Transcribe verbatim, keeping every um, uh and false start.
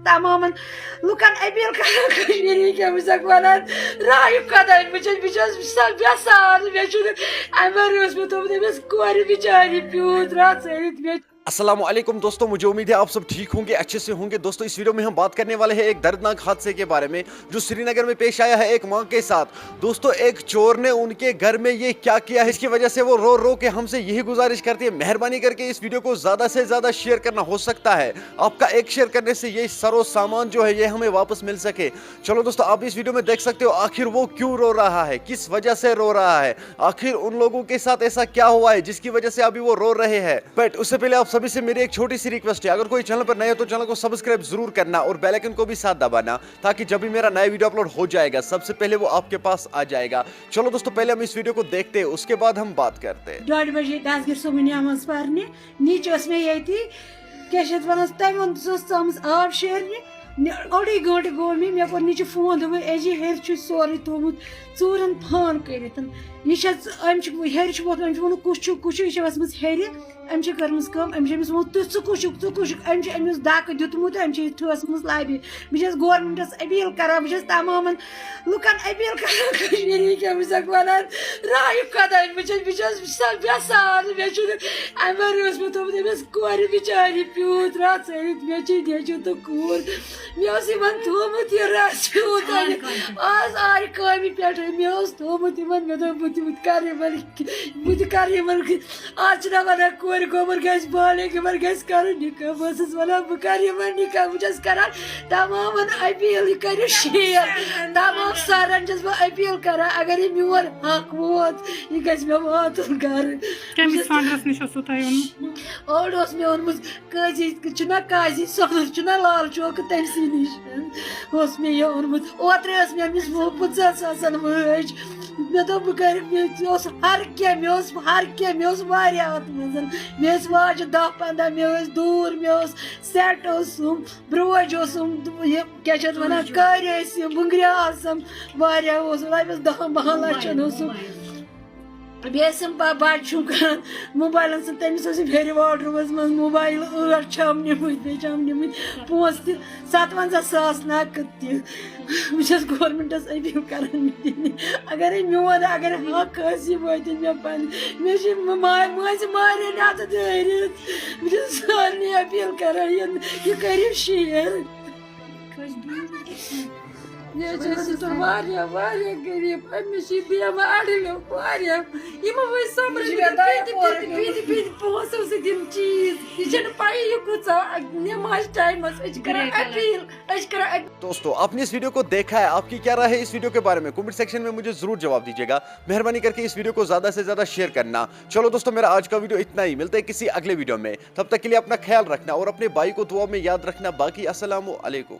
تمامن لُکن اپیل کران، کشمیٖری کیٛاہ بہٕ چھَکھ ونان، راہیُک قدم، بہٕ چھَس، بہٕ چھَس سا-، یژھان، مےٚ چھُنہٕ اَمہِ ورٲے اوس مےٚ تھوٚمُت أمِس کورِ بِچارِ پیوٗت رژھ أنِتھ مےٚ۔ السلام علیکم دوستو، मुझे उम्मीद है आप सब ठीक होंगे, अच्छे से होंगे। दोस्तों, इस वीडियो में हम बात करने वाले हैं एक दर्दनाक हादसे के बारे में, जो श्रीनगर में पेश आया है एक माँ के साथ। दोस्तों, एक चोर ने उनके घर में ये क्या किया है, इसकी वजह से वो रो रो के हमसे यही गुजारिश करती है, मेहरबानी करके इस वीडियो को ज्यादा से ज्यादा शेयर करना। हो सकता है आपका एक शेयर करने से ये सरो सामान जो है, ये हमें वापस मिल सके। चलो दोस्तों, आप इस वीडियो में देख सकते हो आखिर वो क्यों रो रहा है, किस वजह से रो रहा है, आखिर उन लोगों के साथ ऐसा क्या हुआ है जिसकी वजह से अभी वो रो रहे हैं। बट उससे पहले आप सभी से मेरी एक छोटी सी रिक्वेस्ट है, अगर कोई चैनल पर नए हो तो चैनल को सब्सक्राइब जरूर करना और बेल आइकन को भी साथ दबाना, ताकि जब भी मेरा नया वीडियो अपलोड हो जाएगा, सबसे पहले वो आपके पास आ जाएगा। चलो दोस्तों, पहले हम इस वीडियो को देखते हैं, उसके बाद हम बात करते हैं। ڈۄڈِ بجے دستگیر صٲبُن نٮ۪ماز پرنہِ، نِچ ٲس مےٚ ییٚتی، کیٛاہ چھِ اَتھ وَنان، تَمہِ اوٚن سٕژ ژامٕژ آب شیرنہِ۔ نہِ-، اوٚڑُے گٲنٛٹہٕ گوٚو مےٚ، مےٚ کوٚر نِچہِ فون، دوٚپُن، "اے جی، ہیٚرِ چھُ سورُے تھوٚومُت ژوٗرَن پھان کٔرِتھ۔ یہِ چھا ژٕ-، أمۍ چھُ ہیٚرِ چھُ ووٚتھمُت، أمۍ چھُ ووٚنمُت، کُس چھُ، کُس چھُ، یہِ چھِ ؤژھمٕژ ہیٚرِ، أمۍ چھِ کٔرمٕژ کٲم، أمۍ چھِ أمِس ووٚنمُت، تُہۍ ژٕ کُس چھُکھ، ژٕ کُس چھُکھ؟" أمۍ چھِ أمِس دَکہٕ دیُتمُت، أمۍ چھِ یہِ ٹھٲسمٕژ لَبہِ۔ بہٕ چھَس گورمٮ۪نٛٹَس اپیٖل کَران، بہٕ چھَس تَمامَن لُکَن اپیٖل کَران، کشمیٖری کیٛاہ بہٕ چھَکھ وَنان، راہیُک قدم، بہٕ چھَس، بہٕ چھَس، بہٕ چھَس یَژھان، مےٚ چھُنہٕ اَمہِ ورٲے اوس مےٚ تھوٚمُت أمِس کورِ بِچارِ پیوٗت رَژھ أنِتھ، مےٚ چھِ نیٚچوٗ تہٕ کوٗر، مےٚ اوس یِمَن تھوٚمُت یہِ رَژھ پیوٗت أنِتھ۔ آز آرِ کامہِ پٮ۪ٹھٕ، مےٚ اوس تھوٚمُت یِمَن، مےٚ دوٚپ، بہٕ تہِ، بہٕ تہِ کَرٕ یِمَن، بہٕ تہِ کَرٕ یِمَن۔ آز چھِنہ وَنان کورِ گوٚمُت گژھِ بالغ، یِمَن گژھِ کَرُن نِکاح۔ بہٕ ٲسٕس وَنان، بہٕ کَرٕ یِمَن نِکاح۔ بہٕ چھَس کَران تَمامَن اپیٖل، یہِ کٔرِو شِیر۔ تَمام سَرَن چھَس بہٕ اپیٖل کَران، اگر یہِ میون حق ووت، یہِ گژھِ مےٚ واتُن گَرٕ۔ کٔمِس فنڈَس نِش اوسوٕ تۄہہِ اوٚنمُت؟ اورٕ اوس مےٚ اوٚنمُت قٲضی، چھُنہ قاضی صٲبُن، چھُنہ لال چوک، تٔمۍ سٕے نِش اوس مےٚ یہِ اوٚنمُت۔ اوترَے ٲس مےٚ أمِس وُہ پٕنٛژٕہَن ساسَن وٲج۔ مےٚ دوٚپ، بہٕ کَرٕ، مےٚ اوس ہر کینٛہہ، مےٚ اوس ہر کینٛہہ، مےٚ اوس واریاہ اَتھ منٛز۔ مےٚ ٲسۍ واجہِ دَہ پنٛداہ، مےٚ ٲسۍ دوٗر، مےٚ اوس سٮ۪ٹ اوسُم، برٛوج اوسُم، یہِ کیٛاہ چھِ اَتھ وَنان، کٔرۍ ٲسِم، بٕنٛگرِ آسَم، واریاہ اوس، رۄپیَس دَہَن بَہَن لَچھَن اوسُم۔ بیٚیہِ ٲسِم بَ-، بَچہٕ چھُم کَران موبایلَن سۭتۍ، تٔمِس ٲسِم ہیٚرِ واڈروبَس منٛز موبایِل ٲٹھ چھَم نِمٕتۍ، بیٚیہِ چھَم نِمٕتۍ پونٛسہٕ تہِ، سَتوَنٛزاہ ساس نقد تہِ۔ بہٕ چھَس گورمٮ۪نٛٹَس اپیٖل کَران، مےٚ دِنہِ۔ اگرے میون، اگرے حق آسہِ، یہِ وٲتِن مےٚ پنٕنۍ۔ مےٚ چھِ ما-، مٲنٛزِ مارٮ۪ن اَتھٕ دٲرِتھ۔ بہٕ چھَس سارنٕے اپیٖل کَران، یہِ، یہِ کٔرِو شِیر۔ مےٚ حظ چھِ أسۍ چھِ واریاہ، واریاہ غریٖب۔ أمِس چھِ بیمار اَڑٕلیو واریاہ۔ یِمو ٲسۍ سۄمبرٲومٕتۍ یہِ چھِ مےٚ دۄیو پٮ۪ٹھِ، پورٕ پٮ۪ٹھِ، پٮ۪ٹھِ، پٮ۪ٹھِ پونٛسو سۭتۍ یِم چیٖز۔ یہِ چھَنہٕ پَیی یہِ کۭژاہ نٮ۪ماز ٹایمَس۔ أسۍ چھِ کَران اپیٖل، أسۍ چھِ کَران اپیٖل۔ दोस्तों, आपने इस वीडियो को देखा है, आपकी क्या राय है इस वीडियो के बारे में? कमेंट सेक्शन में मुझे जरूर जवाब दीजिएगा। मेहरबानी करके इस वीडियो को ज्यादा से ज्यादा शेयर करना। चलो दोस्तों, मेरा आज का वीडियो इतना ही। मिलते हैं किसी अगले वीडियो में, तब तक के लिए अपना ख्याल रखना और अपने भाई को दुआ में याद रखना। बाकी अस्सलाम वालेकुम।